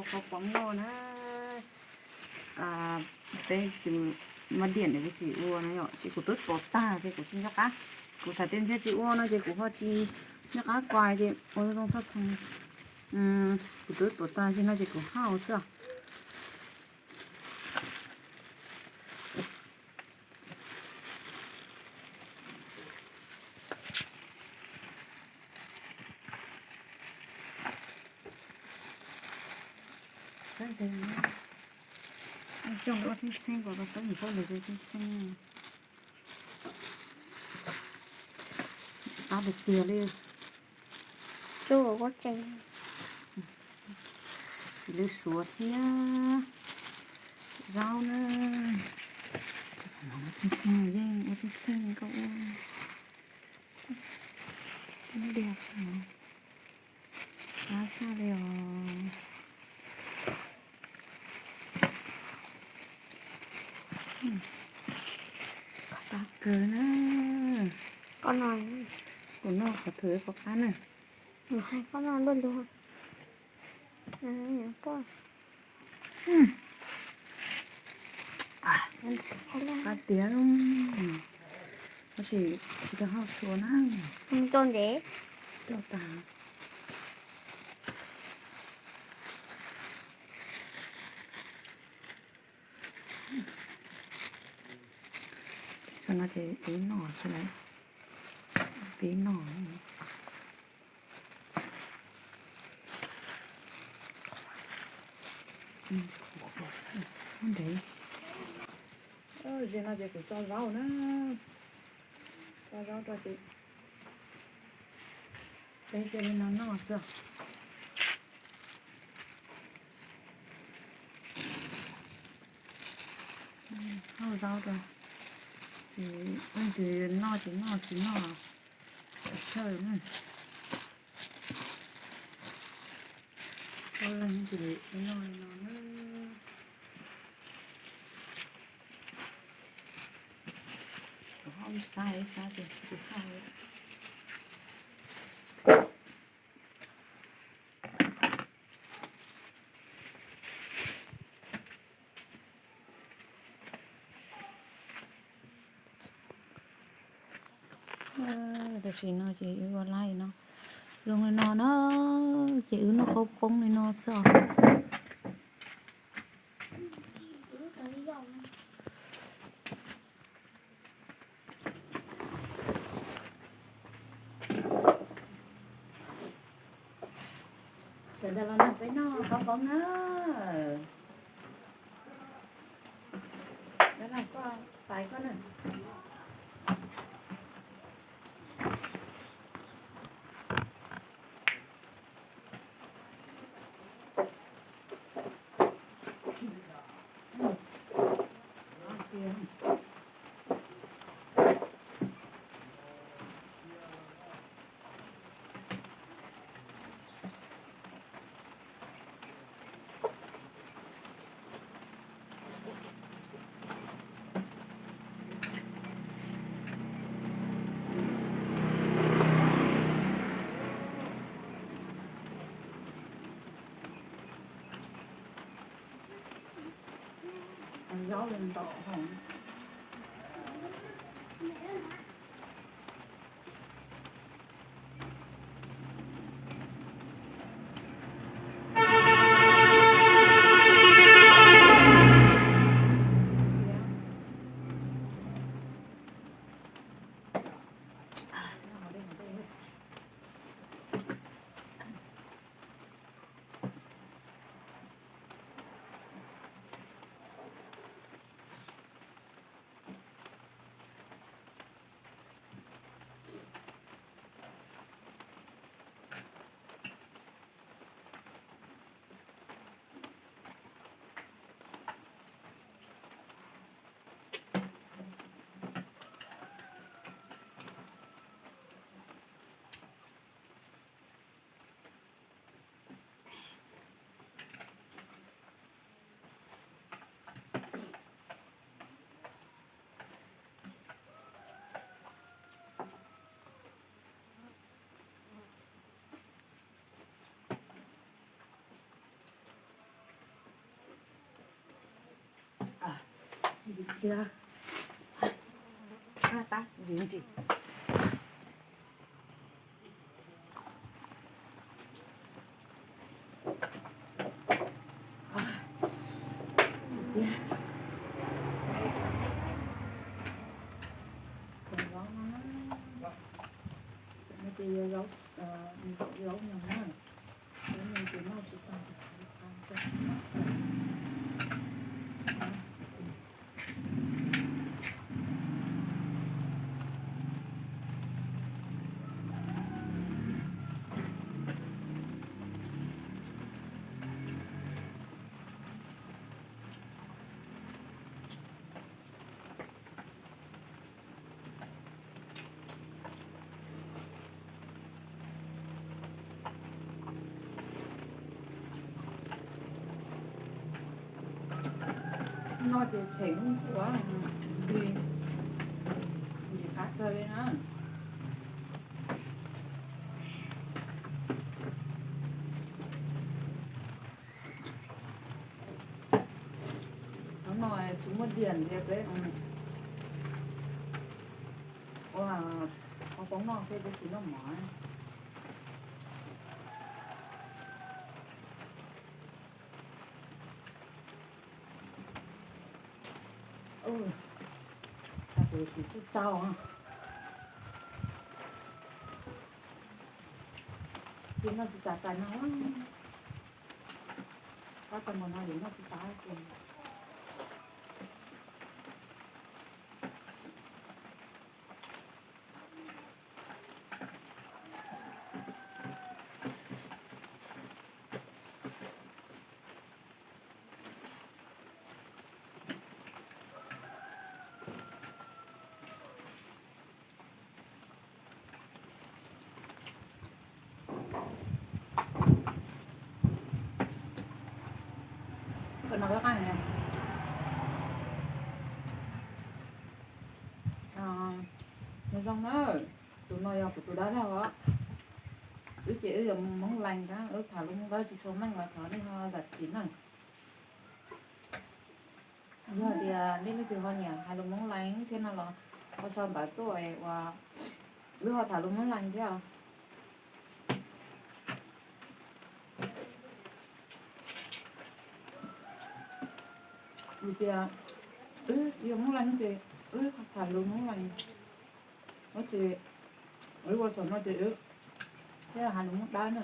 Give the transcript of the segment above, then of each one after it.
Qhov poob loj na, peb tsis muaj diam ces tsis ua no yom, ces kuv twb tuav tag ces kuv tsis nco qab. Kuv xav tias ntshe tsis ua no ces kuv ho tsis nco qab kuas ces ua zoo txhob txheej. Kuv twb tuav tag ces no ces kuv hau xwb. Coj ua txheej txheej, kuv tau txheej txheej. Qab tiag tiag li. Tsuj ua tsev. Tsis lwj suav thiab. Zaub na. Tseem ua txheej txheej yeej ua txheej txheej koj ua. Diag no. Qab tshaj li os. Qab kawg na. Koj no, kuv noj qhov thwv pov qab na. Koj noj luaj luaj. Qab tiag, tab sis tsis tau hau tshua na. Coj ntev. Coj tas. Tam no ces pib noj xwb, pib noj. Ntev. Tam no ces kuv tso zaub na, tso zaub rau ces peb cia li no noj xwb. Hau zaub rau, ces leej twg noj ces noj, tsis noj chaw na. Ua leej twg noj li no na. Kuv hau ib sab ib sab ces tsis hau. Tam sim no ces wb ua laij no, zoo li no na, ces wb noj qab poob li no xwb os. Sawv daws los nrog peb noj qab poob na. Dab laug koj pais koj na. Zaub li ntau hov. Tiag, tab ntsis ntsis. Tsis tiag. Cov zaub no, no ces yog zaub, zaub nyoos na. Zaub nyoos ces noj tsis tag. No ces tshem ua ntsis qab kawg li na. Hnub no tsis muaj diam tias peb ua poob noj xwb, peb tsis noj mov. Tus tsis txawj tau, tsis noj tsis tas tais no. Tab tau npaum no yus noj tsis tas ces. Koj no koj qab ne. Nyob zoo na, tus no yog kuv tus dab laug os. Wb ces wb yog Hmoob Lees na, wb tham lus Hmoob Dawb tsis tshua meej los thov nej ho zam txim na. Yog tias nej leej twg ho nyiam hais lus Hmoob Lees thiab no los ho sau ntawv tuaj es uas wb ho tham lus Hmoob Lees thiab. Vim tias wb yog Hmoob Lees ces wb tham lus Hmoob Lees, no ces wb ua saum no ces wb thiaj hais lus Hmoob Dawb na.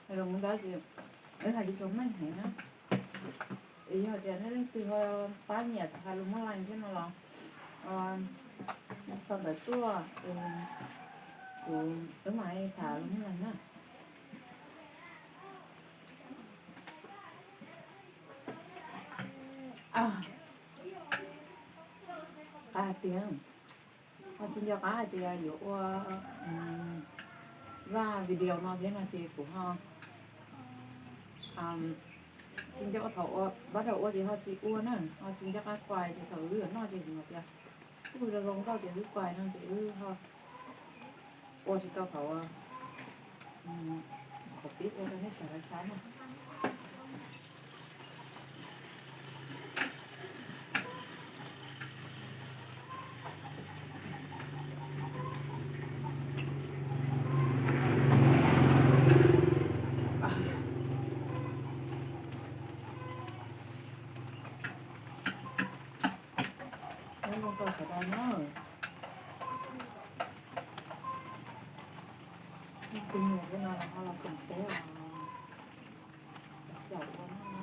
Hais lus Hmoob Dawb ces wb hais tsis tshua meej heev na. Es yog tias nej leej twg ho pab nyiam hais lus Hmoob Lees thiab no los sau ntawv tuaj, kuv wb mam tham lus Hmoob Lees na. Qab hais tias, ho tsis nco qab hais tias yuav ua zaj video no thiab no ces kuv ho tsis nco, thaum ua, bắt đầu ua ces ho tsis ua na, ho tsis nco qab kuais ces thaum wb yuav noj ces kuv hais tias kuj zoo zoo nkauj ces wb kuais no ces wb ho ua tsis tau thaum, thaum pib ua rau nej sawv daws saib na. Nyob zoo rau sawv daws na. Tus nyuam no los ho los koom peb os. Xyaum ua no na.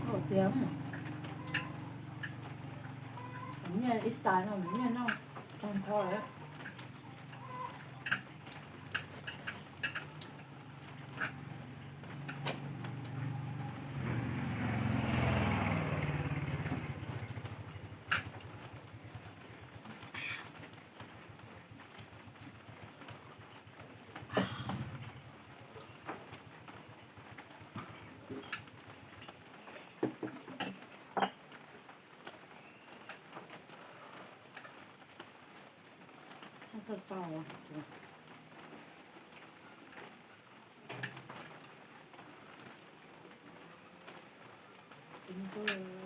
Ua tiag, nyiaj ib tais no nyiaj noj tag nrho lawm. Txog tau. Tus